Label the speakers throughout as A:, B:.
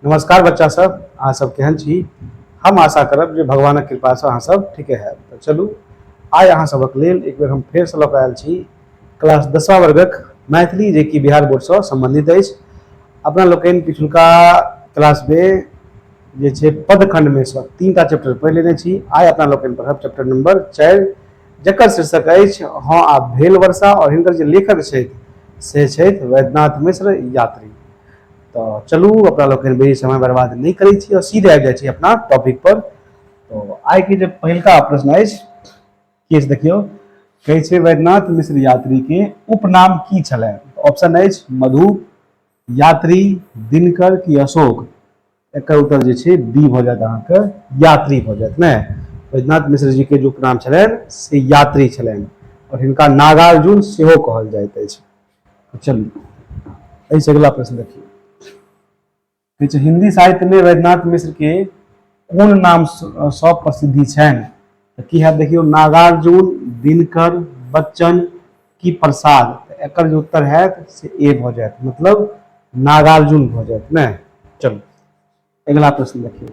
A: नमस्कार बच्चा सब, अहाँ सब केहन छी? हम आशा करब जे भगवानक कृपासँ अहाँ सब ठीके हैब। तऽ चलू, आइ अहाँ सबक लेल एक बेर हम फेरसँ लऽ कऽ आयल छी क्लास 10वां वर्गक मैथिली, जे कि बिहार बोर्डसँ सम्बन्धित अछि। अपना लोकनि पिछुलका क्लासमे जे छै पदखंडमे सँ 3टा चैप्टर पढ़ि लेने छी। आइ अपना लोकनि पढ़ब चैप्टर नंबर 4, जकर शीर्षक अछि हँ आब भेल वर्षा, आओर हिनकर जे लेखक छथि से छथि वैद्यनाथ मिश्र यात्री। तऽ चलू, अपना लोकनि बेसी समय बर्बाद नहि करै छी आओर सीधे आबि जाइ छी अपना टॉपिक पर। तऽ आइके जे पहिलका प्रश्न अछि की अछि, देखियौ, कहै छै वैद्यनाथ मिश्र यात्री के उपनाम की छलै? ऑप्शन अछि मधु, यात्री, दिनकर की अशोक। एकर उत्तर जे छै बी भऽ जायत अहाँके, यात्री भऽ जायत। ने वैद्यनाथ मिश्र जी के जे उपनाम छलनि से यात्री छलनि आओर हिनका नागार्जुन सेहो कहल जाइत अछि। चलू, एहिसँ अगिला प्रश्न देखियौ। कहै छै हिंदी साहित्य में वैद्यनाथ मिश्र के कोन नाम सँ प्रसिद्धि छनि? तऽ की हैत देखियौ, नागार्जुन, दिनकर, बच्चन की प्रसाद। तऽ एकर जे उत्तर हैत से ए भऽ जायत, मतलब नागार्जुन भऽ जायत। ने चलू, अगिला प्रश्न देखियौ।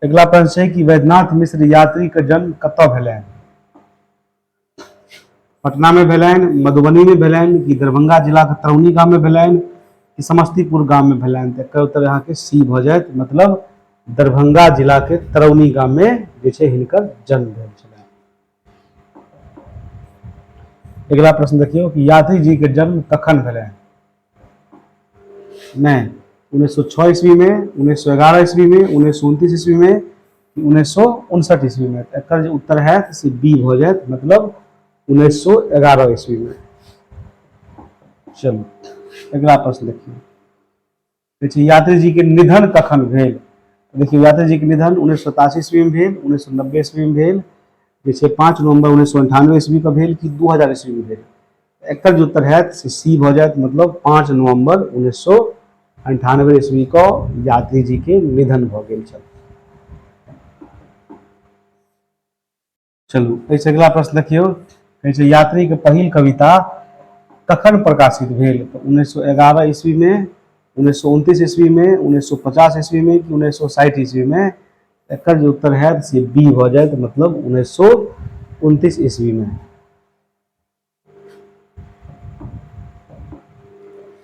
A: अगिला प्रश्न छै कि वैद्यनाथ मिश्र यात्री के जन्म कतऽ भेलनि? पटना में भेलनि, मधुबनी में भेलनि कि दरभंगा जिला के तरौनी गाम में भेलनि कि समस्तीपुर गाम में भेलनि? तऽ एकर उत्तर अहाँके सी भऽ जायत, मतलब दरभंगा जिला के तरौनी गाम में जे छै हिनकर जन्म भेल छलनि। अगिला प्रश्न देखियौ कि यात्री जी के जन्म कखन भेलनि? नहि 1906 ईस्वी में, 1911 ईस्वी में, 1929 ईस्वी में, 1959 ईस्वी में। एकर जे उत्तर हैत से बी भऽ जायत, मतलब 1911 ईस्वी में। चलू, अगिला प्रश्न देखियौ। कहै छै यात्री जी के निधन कखन भेल? देखियौ, यात्री जी के निधन 1987 ईस्वी में भेल, 1990 ईस्वी में भेल, जे छै 5 नवंबर 1998 ईस्वी के भेल कि 2000 ईस्वी में भेल? एकर जे उत्तर हैत से सी भऽ जायत, मतलब 5 नवंबर 1998 ईस्वी के यात्री जी के निधन भऽ गेल छल। चलू, एहिसँ अगिला प्रश्न देखियौ। कहै छै यात्री के पहिल कविता कखन प्रकाशित भेल? तऽ 1911 ईस्वी में, 1929 ईस्वी में, 1950 ईस्वी में कि 1960 ईस्वी में? एकर जे उत्तर हैत से बी भऽ जायत, मतलब 1929 ईस्वी में।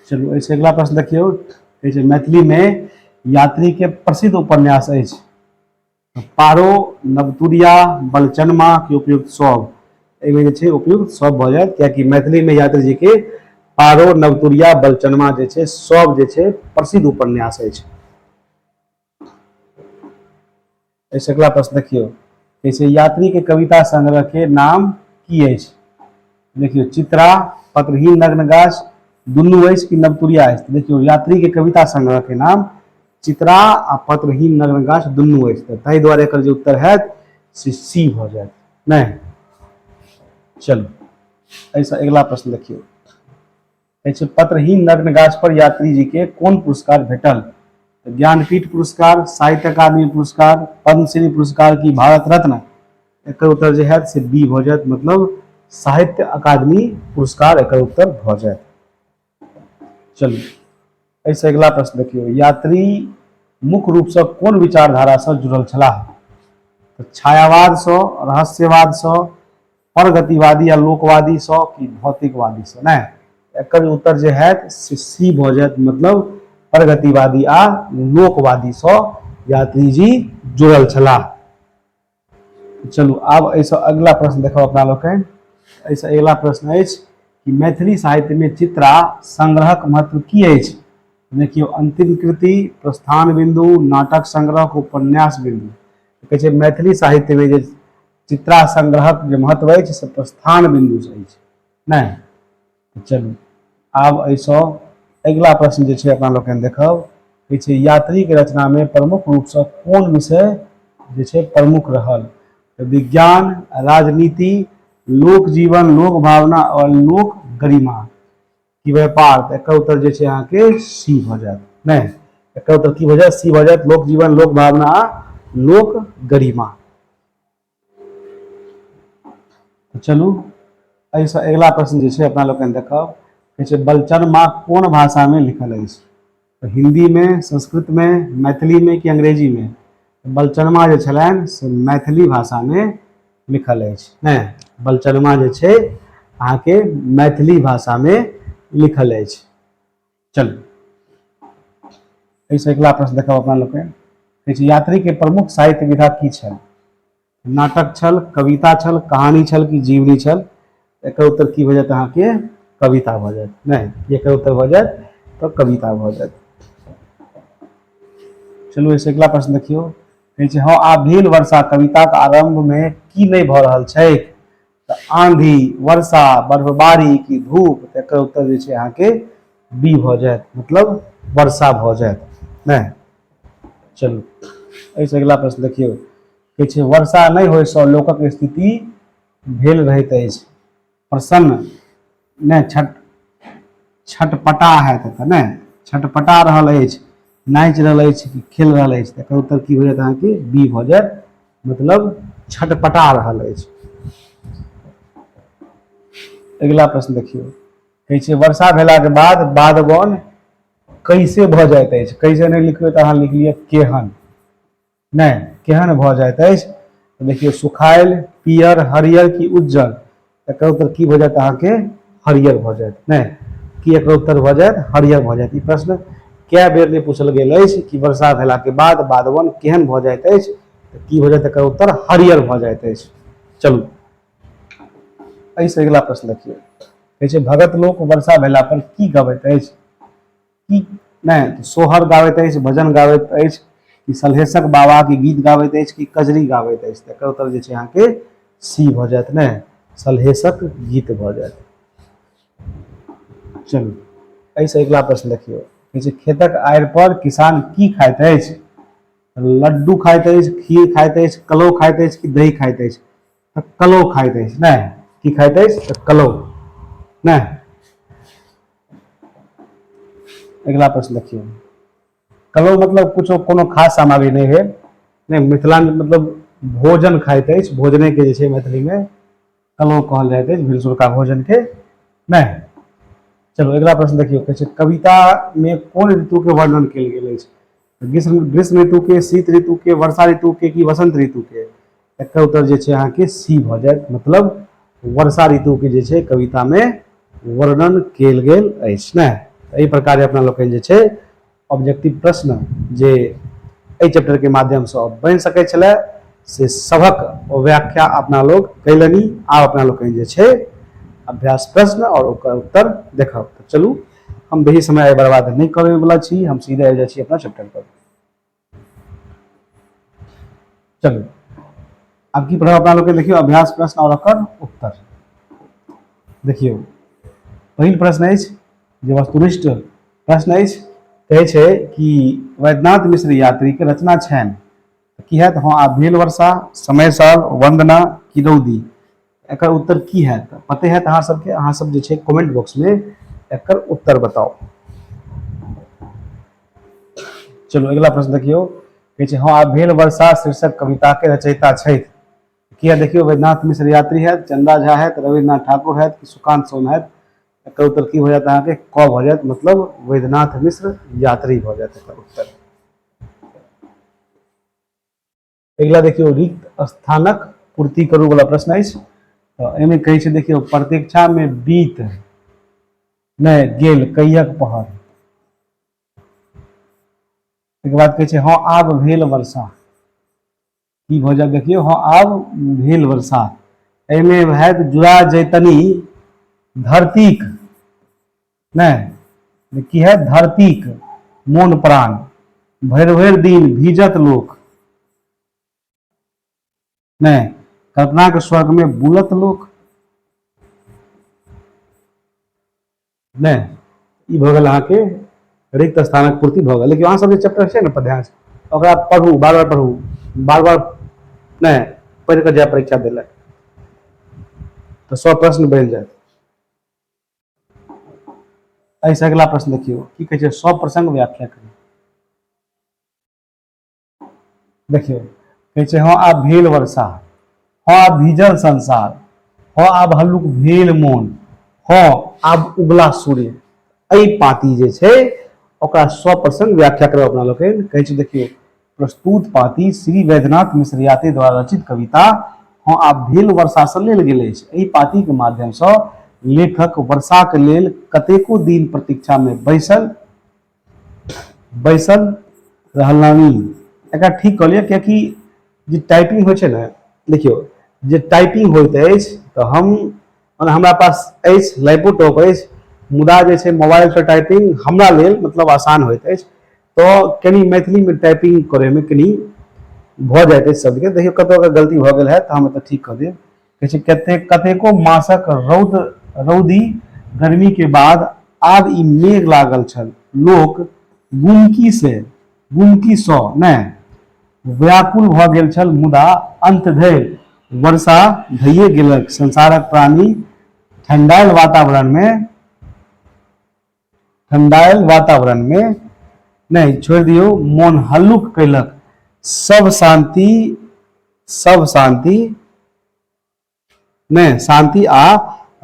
A: चलू, एहिसँ अगिला प्रश्न देखियौ। कहै छै मैथिलीमे यात्री के प्रसिद्ध उपन्यास अछि पारो, नवतुरिया, बलचनमा कि उपयुक्त सब। एहिमे जे छै उपयुक्त सब भऽ जायत, कियाकि मैथिलीमे यात्री जी के पारो, नवतुरिया, बलचनमा जे छै सब जे छै प्रसिद्ध उपन्यास अछि। एहिसँ अगिला प्रश्न देखियौ। कहै छै यात्री के कविता संग्रह के नाम की अछि? देखियौ, चित्रा, पत्रहीन नग्न गाछ, दुनू अछि कि नवतुरिया अछि। देखियौ, यात्री के कविता संग्रह के नाम चित्रा आ पत्रहीन नग्न गाछ दुनू अछि, तऽ ताहि दुआरे एकर जे उत्तर हैत से सी भऽ जायत। नहि चलू, एहिसँ अगिला प्रश्न देखियौ। कहै छै पत्रहीन नग्न गाछ पर यात्री जी के कोन पुरस्कार भेटल? तऽ ज्ञानपीठ पुरस्कार, साहित्य अकादमी पुरस्कार, पद्मश्री पुरस्कार की भारत रत्न। एकर उत्तर जे हैत से बी भऽ जायत, मतलब साहित्य अकादमी पुरस्कार एकर उत्तर भऽ जायत। चलू, एहिसँ अगिला प्रश्न देखियौ। यात्री मुख्य रूपसँ कोन विचारधारासँ जुड़ल छलाह? तऽ छायावादसँ, रहस्यवादसँ, प्रगतिवादी आ लोकवादीसँ कि भौतिकवादीसँ? नहि, एकर उत्तर जे हैत से सी भऽ जायत, मतलब प्रगतिवादी आ लोकवादीसँ यात्री जी जुड़ल छलाह। चलू, आब एहिसँ अगिला प्रश्न देखब अपना लोकनि। एहिसँ अगिला प्रश्न अछि कि मैथिली साहित्यमे चित्रा संग्रहक महत्व की अछि? देखियौ, अंतिम कृति, प्रस्थान बिंदु, नाटक संग्रह, उपन्यास बिंदु। कहै छै मैथिली साहित्यमे जे चित्रा संग्रहक जे महत्व अछि से प्रस्थान बिंदु अछि। नहि चलू, आब एहिसँ अगिला प्रश्न जे छै अपना लोकनि देखब। कहै छै यात्रीके रचनामे प्रमुख रूपसँ कोन विषय जे छै प्रमुख रहल? विज्ञान, राजनीति, लोक जीवन, लोक भावना आओर लोक गरिमा कि व्यापार। तऽ एकर उत्तर जे छै अहाँके सी भऽ जायत। नहि, एकर उत्तर की भऽ जायत? सी भऽ जायत, लोक जीवन, लोक भावना आ लोक गरिमा। चलू, एहिसँ अगिला प्रश्न जे छै अपना लोकनि देखब। कहै छै बलचनमा कोन भाषामे लिखल अछि? तऽ हिन्दीमे, संस्कृतमे, मैथिलीमे कि अंग्रेजीमे? बलचनमा जे छलनि से मैथिली भाषामे लिखल अछि। नहि, बलचनमा जे छै अहाँके मैथिली भाषामे लिखल अछि। चलू, एहिसँ अगिला प्रश्न देखब अपना लोकनि। कहै छै, यात्रीके प्रमुख साहित्य विधा की छल? नाटक छल, कविता छल, कहानी छल कि जीवनी छल? एकर उत्तर की भऽ जायत अहाँके? कविता भऽ जायत। नहि, एकर उत्तर भऽ जायत तऽ कविता भऽ जायत। चलू, एहिसँ अगिला प्रश्न देखियौ। कहै छै, हँ आब भेल वर्षा कविताक आरम्भमे की नहि भऽ रहल छैक? तऽ आंधी, वर्षा, बर्फबारी कि धूप? तऽ एकर उत्तर जे छै अहाँके बी भऽ जायत, मतलब वर्षा भऽ जायत। नहि, चलू, एहिसँ अगिला प्रश्न देखियौ। कहै छै, वर्षा नहि होइसँ लोकक स्थिति भेल रहैत अछि प्रसन्न, नहि, छटपटा हैत एतऽ, नहि, छटपटा रहल अछि, नाचि रहल अछि कि खेल रहल अछि? तऽ एकर उत्तर की भऽ जायत अहाँके? बी भऽ जायत, मतलब छटपटा रहल अछि। अगिला प्रश्न देखियौ। कहै छै, वर्षा भेलाके बाद बाध बन कैसे भऽ जाइत अछि? कैसे नहि लिखबै तऽ अहाँ लिख लिअ केहन। नहि, केहन भऽ जाइत अछि? तऽ देखियौ, सुखायल, पियर, हरियर कि उज्जर? एकर उत्तर की भऽ जायत अहाँके? हरियर भऽ जायत। नहि, की एकर उत्तर भऽ जायत? हरियर भऽ जायत। ई प्रश्न कए बेर नहि पूछल गेल अछि कि वर्षा भेलाके बाद बादवन केहन भऽ जाइत अछि? तऽ की भऽ जायत एकर उत्तर? हरियर भऽ जाइत अछि। चलू, एहिसँ अगिला प्रश्न देखियौ। कहै छै, भगत लोक वर्षा भेला पर की गबैत अछि? की नहि, तऽ सोहर गाबैत अछि, भजन गाबैत अछि कि सलहेशक बाबाके गीत गाबैत अछि कि कजरी गाबैत अछि? तऽ एकर उत्तर जे छै अहाँके सी भऽ जायत, नहि, सलहेशक गीत भऽ जायत। चलू, एहिसँ अगिला प्रश्न देखियौ। कहै छै, खेतक आड़ि पर किसान की खाइत अछि? लड्डू खाइत अछि, खीर खाइत अछि, कलौ खाइत अछि कि दही खाइत अछि? तऽ कलौ खाइत अछि। नहि, की खाइत अछि? तऽ कलौ। नहि, अगिला प्रश्न देखियौ। कलौ मतलब कुछो कोनो खास सामग्री नहि भेल। नहि, मिथिला मतलब भोजन खाइत अछि। भोजनेके जे छै मैथिलीमे कलौ कहल जाइत अछि, भिनसुरका भोजनके। नहि, चलू, अगिला प्रश्न देखियौ। कहै छै, कवितामे कोन ऋतुके वर्णन कयल गेल अछि? ग्रीष्म ग्रीष्म ऋतुके, शीत ऋतुके, वर्षा ऋतुके कि वसंत ऋतुके? एकर उत्तर जे छै अहाँके सी भऽ जायत, मतलब वर्षा ऋतुके जे छै कवितामे वर्णन कयल गेल अछि। ने एहि प्रकारे अपना लोकनि जे छै ऑब्जेक्टिव प्रश्न जे एहि चैप्टरके माध्यमसँ बनि सकै छलै से सभक व्याख्या अपना लोग कयलनि। आब अपना लोकनि जे छै अभ्यास प्रश्न आओर ओकर उत्तर देखब। तऽ चलू, हम बेसी समय बर्बाद नहि करैवला छी, हम सीधे आबि जाइ छी अपना चैप्टर पर। चलू, आब की पढ़ब अपना लोग? देखियौ, अभ्यास प्रश्न और ओकर उत्तर। देखियौ, पहिल प्रश्न अछि जे वस्तुनिष्ठ प्रश्न अछि। कहै छै कि वैद्यनाथ मिश्र यात्रीके रचना छनि की हैत? हँ आब भेल वर्षा, समय साल, वंदना कि रौदी? एकर उत्तर की हैत? पते हैत अहाँ सबके। अहाँ सब जे छै कमेंट बॉक्स में एकर उत्तर बताउ। चलू, अगिला प्रश्न देखियौ। कहै छै, हँ आब भेल वर्षा शीर्षक कविता के रचयिता छथि किया? देखियौ, वैद्यनाथ मिश्र यात्री हैत, चंदा झा हैत, रविन्द्रनाथ ठाकुर हैत कि सुकांत सोम हैत? एकर उत्तर की भऽ जायत अहाँके? क भऽ जायत, मतलब वैद्यनाथ मिश्र यात्री भऽ जायत एकर उत्तर। अगिला देखियौ, रिक्त स्थानक पूर्ति करू वाला प्रश्न अछि। तऽ एहिमे कहै छै, देखियौ, प्रतीक्षामे बीत नहि गेल कईयक पहर। एहिके बाद कहै छै, हँ आब भेल वर्षा। की भऽ जायत? देखियौ, हँ आब भेल वर्षा, एहिमे हैत जुड़ा जैतनी धरतीक, नहि, की है, धरतीक मोन प्राण, भरि भरि दिन भीजत लोक, नहि, कल्पनाके स्वर्गमे बुलत लोक। नहि, ई भऽ गेल अहाँके रिक्त स्थानक पूर्ति भऽ गेल। लेकिन अहाँ सब जे चैप्टर छै ने पद्यांश, ओकरा पढ़ू, बार बार पढ़ू, बार बार नहि पढ़ि कऽ जाय परीक्षा दै लए तऽ सब प्रश्न बनि जायत। एहिसँ अगिला प्रश्न देखियौ, की कहै छै? सब प्रसंग व्याख्या करू। देखियौ, कहै छै, हँ आब भेल वर्षा, हँ आब भीजल संसार, हँ आब हल्लुक भेल मोन, हँ आब उगला सूर्य। एहि पाती जे छै ओकरा सप्रसंग व्याख्या करब अपना लोकनि। कहै छै देखियौ, प्रस्तुत पाती श्री वैद्यनाथ मिश्र यात्री द्वारा रचित कविता हँ आब भेल वर्षासँ लेल गेल अछि। एहि पातीके माध्यमसँ लेखक वर्षाक लेल कतेको दिन प्रतीक्षामे बैसल बैसल रहलनि। एकरा ठीक कऽ लिअ, कियाकि जे टाइपिंग होइ छै ने, देखियौ जे टाइपिंग होइत अछि तऽ हम मने हमरा पास अछि लैपटॉप अछि, मुदा जे छै मोबाइलसँ टाइपिंग हमरा लेल मतलब आसान होइत अछि, तऽ कनि मैथिलीमे टाइपिंग करैमे कनि भऽ जाइत अछि शब्दके। देखियौ कतौ अगर गलती भऽ गेल हैत तऽ हम एतऽ ठीक कऽ देब। कहै छै कतेक कतेको मासक रौद रौदी गर्मीके बाद आब ई मेघ लागल छल। लोक गुमकी से गुमकीसँ नहि व्याकुल भऽ गेल छल, मुदा अन्त धरि वर्षा भइए गेलक। संसारक प्राणी ठंडायल वातावरणमे ठंडायल वातावरणमे नहि छोड़ि दियौ, मोन हल्लुक कयलक। सब शांति सब शांति नहि शांति आ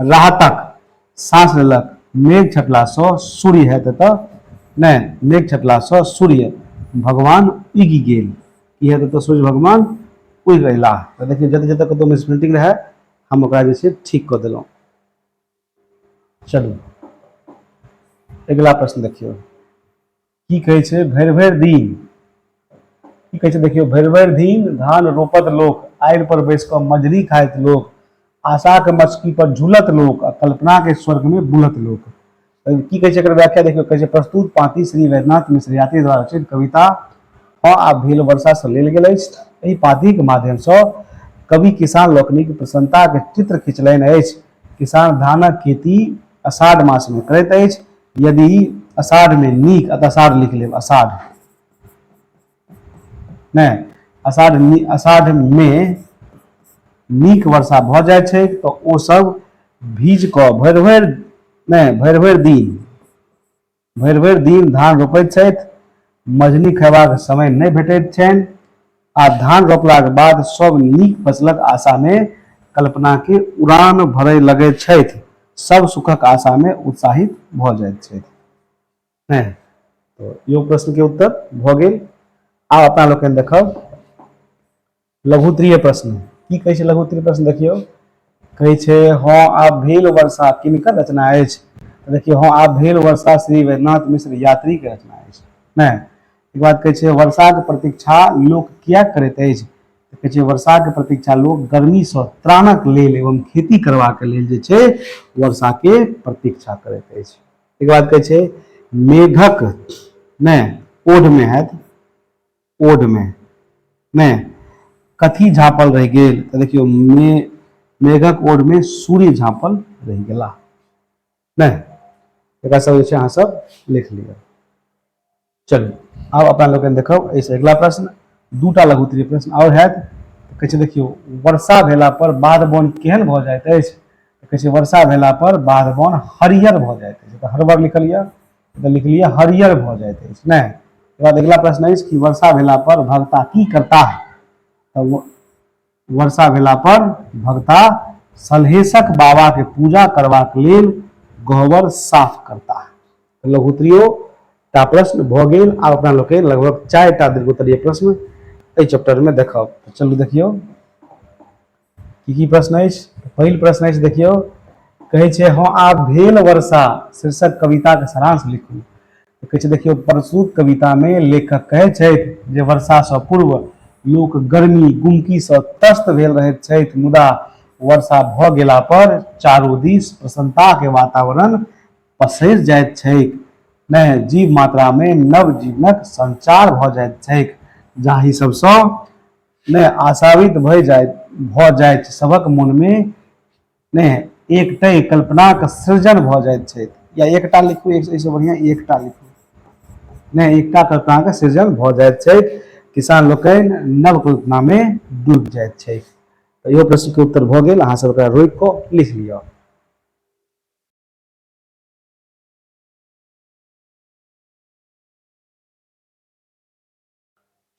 A: राहतक साँस लेलक। मेघ छटलासँ सूर्य हैत एतऽ नहि, मेघ छटलासँ सूर्य भगवान उगि गेल। की हैत एतऽ? सूर्य भगवान उगि अयलाह। तऽ देखियौ जतऽ जतऽ कतहु मिसप्रिंटिंग रहै हम ओकरा जे छै ठीक कऽ देलहुँ। चलू अगिला प्रश्न देखियौ की कहै छै। भरि भरि दिन की कहै छै देखियौ, भरि भरि दिन धान रोपत लोक, आड़ि पर बैस कऽ मजरी खाइत लोक, आशाके मचकी पर झूलत लोक आ कल्पनाके स्वर्गमे बुलत लोक। की कहै छै एकर व्याख्या देखियौ। कहै छै प्रस्तुत पाँति श्री वैद्यनाथ मिश्र यात्री द्वारा रचित कविता हँ आब भेल वर्षासँ लेल गेल अछि। एहि पाँतिक माध्यमसँ कवि किसान लोकनिक प्रसन्नताक चित्र खिंचलनि अछि। किसान धानक खेती आषाढ़ मासमे करैत अछि। यदि आषाढ़मे नीक, अतः आषाढ़ लिख लेब, आषाढ़ नहि, आषाढ़ आषाढ़मे नीक वर्षा भऽ जाइ छै तऽ ओ सब भीज कऽ भरि भरि नहि भरि भरि दिन भरि भरि दिन धान रोपैत छथि। मझनी खयबाक समय नहि भेटैत छनि आ धान रोपलाक बाद सब नीक फसलक आशामे कल्पनाके उड़ान भरय लगैत छथि। सब सुखक आशामे उत्साहित भऽ जाइत छथि। नहि तऽ इहो प्रश्नके उत्तर भऽ गेल। आब अपना लोकनि देखब लघुत्तरीय प्रश्न। की कहै छै लघुत्तरीय प्रश्न? देखियौ कहै छै हँ आब भेल वर्षा किनकर रचना अछि? तऽ देखियौ हँ आब भेल वर्षा श्री वैद्यनाथ मिश्र यात्रीके रचना अछि। नहि एक बात कहै छै वर्षाक प्रतीक्षा लोक किएक करैत अछि? तऽ कहै छै वर्षाक प्रतीक्षा लोक गर्मीसँ त्राणक लेल एवं खेती करबाक लेल जे छै वर्षाके प्रतीक्षा करैत अछि। एक बात कहै छै मेघक नहि ओढ़मे हैत, ओढ़मे नहि कथी झाँपल रहि गेल? तऽ देखियौ मेघक ओढ़मे सूर्य झाँपल रहि गेला। नहि एकरा सब जे छै अहाँ सब लिख लिअ। चलू आब अपना लोकनि देखब एहिसँ अगिला प्रश्न। दूटा लघुत्तरीय प्रश्न आओर हैत। कहै छै देखियौ वर्षा भेला पर बाध बन केहन भऽ जाइत अछि? तऽ कहै छै वर्षा भेला पर बाध बन हरियर भऽ जाइत अछि। तऽ हरबर लिखल यऽ तऽ लिख लिअ हरियर भऽ जाइत अछि। नहि एकर बाद अगिला प्रश्न अछि कि वर्षा भेला पर भगता की करता? तऽ वर्षा भेला पर भगता सलहेशक बाबा के पूजा करबाक लेल गहबर साफ करता। लघुत्तरीयो टा प्रश्न भऽ गेल। आब अपना लोकनि लगभग 4टा दीर्घोत्तरीय प्रश्न एहि चैप्टर में देखब। तऽ चलू देखियौ की की प्रश्न अछि। पहिल प्रश्न अछि देखियौ कहै छै हँ आब भेल वर्षा शीर्षक कविताके सारांश लिखू। तऽ कहै छै देखियौ प्रस्तुत कवितामे लेखक कहै छथि जे वर्षासँ पूर्व लोक गर्मी गुमकीसँ त्रस्त भेल रहैत छथि, मुदा वर्षा भऽ गेला पर चारू दिस प्रसन्नताके वातावरण पसरि जाइत छैक। नहि जीव मात्रामे नव जीवनक संचार भऽ जाइत छैक, जाहि सबसँ नहि आशावित भऽ जाइत सभक मोनमे नहि एकटै कल्पनाक सृजन भऽ जाइत छै। या एकटा लिखू, एहिसँ बढ़िआँ एकटा लिखू। नहि एकटा कल्पनाक सृजन भऽ जाइत छै, किसान लोकनि नव कल्पनामे डूबि जाइत छै। तऽ इहो प्रश्नके उत्तर भऽ गेल। अहाँ सब एकरा रोकि कऽ लिख लिअ।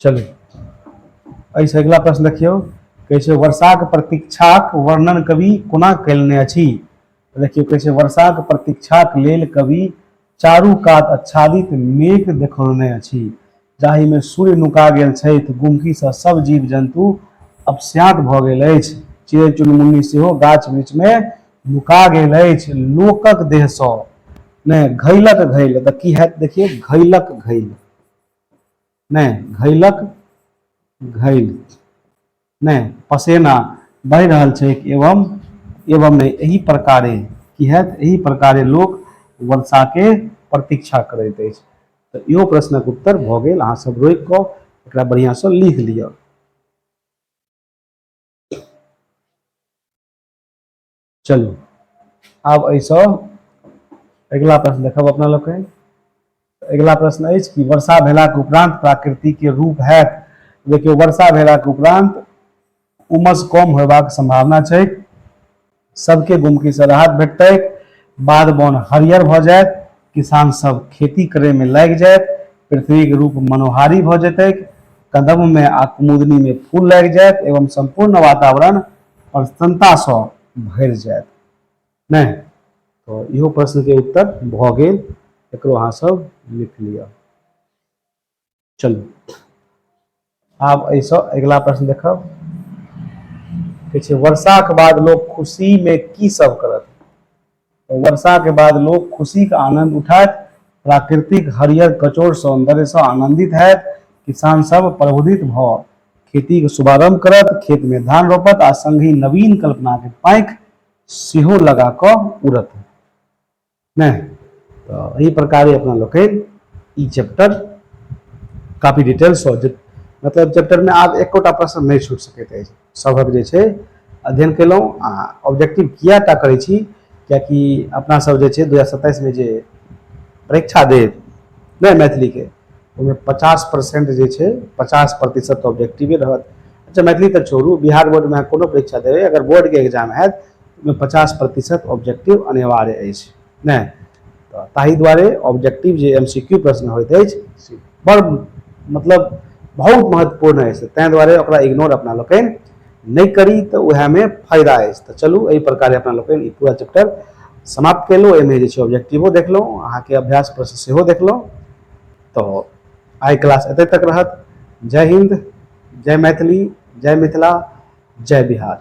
A: चलू एहिसँ अगिला प्रश्न देखियौ। कहै छै वर्षाक प्रतीक्षाक वर्णन कवि कोना कयलनि अछि? देखियौ कहै छै वर्षाक प्रतीक्षाक लेल कवि चारू कात आच्छादित मेघ देखौने अछि, जाहिमे सूर्य नुका गेल छथि। गुमकीसँ सभ जीव जन्तु अपस्याँत भऽ गेल अछि। चिड़ै चुनमुन्नी सेहो गाछ वृक्षमे नुका गेल अछि। लोकक देहसँ नहि घैलक घैल, तऽ की हैत? देखियौ, घैलक घैल नहि, घैलक घैल नहि, पसेना बहि रहल छैक। एवं एवं नहि, एहि प्रकारे की हैत? एहि प्रकारे लोक वर्षाके प्रतीक्षा करैत अछि। तऽ इहो प्रश्नक उत्तर भऽ गेल। अहाँ सब रोकि कऽ एकरा बढ़िआँसँ लिख लिअ। चलू, आब एहिसँ अगिला प्रश्न देखब अपना लोकनि। अगिला प्रश्न अछि कि वर्षा भेलाक उपरांत प्रकृति के रूप हैत। देखियौ, वर्षा भेलाक उपरांत उमस कम होयबाक संभावना छै, सबके गुमकी से राहत भेटतैक, बाध बन हरियर भऽ जायत, किसान सब खेती करे में लागि जायत, पृथ्वी के रूप मनोहारी भऽ जेतैक, कदम में आ कुमुदनी में फूल लागि जायत एवं संपूर्ण वातावरण प्रसन्नतासँ भरि जायत। नहि तऽ इहो प्रश्नके उत्तर भऽ गेल। एकरो अहाँ सब लिख लिअ। चलू, आब एहिसँ अगिला प्रश्न देखब। कहै छै, वर्षाके बाद लोक खुशीमे की सब करत? वर्षाके बाद लोक खुशीके आनंद उठायत, प्राकृतिक हरियर कचोर सौंदर्यसँ आनंदित हैत, किसान सब प्रबुद्धित भऽ खेतीके शुभारंभ करत, खेतमे धान रोपत आ संगहि नवीन कल्पनाके पाँखि सेहो लगा कऽ उड़त। नहि तऽ एहि प्रकारे अपना लोकनि ई चैप्टर काफी डिटेलसँ, मतलब चैप्टरमे आब एकोटा प्रश्न नहि छूटि सकैत अछि, सभक जे छै अध्ययन केलहुँ। आ ऑब्जेक्टिव किया टा करै छी? कियाकि अपना सब जे छै 2027मे जे परीक्षा देब नहि मैथिलीके, ओहिमे 50% जे छै, 50% ऑब्जेक्टिवे रहत। अच्छा, मैथिली तऽ छोड़ू, बिहार बोर्डमे अहाँ कोनो परीक्षा देबै, अगर बोर्डके एग्जाम हैत, ओहिमे 50% ऑब्जेक्टिव अनिवार्य अछि। नहि तऽ ताहि दुआरे ऑब्जेक्टिव जे एम सी क्यू प्रश्न होइत अछि से बड़ मतलब बहुत महत्वपूर्ण अछि। ताहि दुआरे ओकरा इग्नोर अपना लोकनि नहि करी तऽ उएहमे फायदा अछि। तऽ चलू, एहि प्रकारे अपना लोकनि ई पूरा चैप्टर समाप्त केलहुँ। एहिमे जे छै ऑब्जेक्टिवो देखलहुँ, अहाँके अभ्यास प्रश्न सेहो देखलहुँ। तऽ आइ क्लास एतय तक रहत। जय हिन्द, जय मैथिली, जय मिथिला, जय बिहार।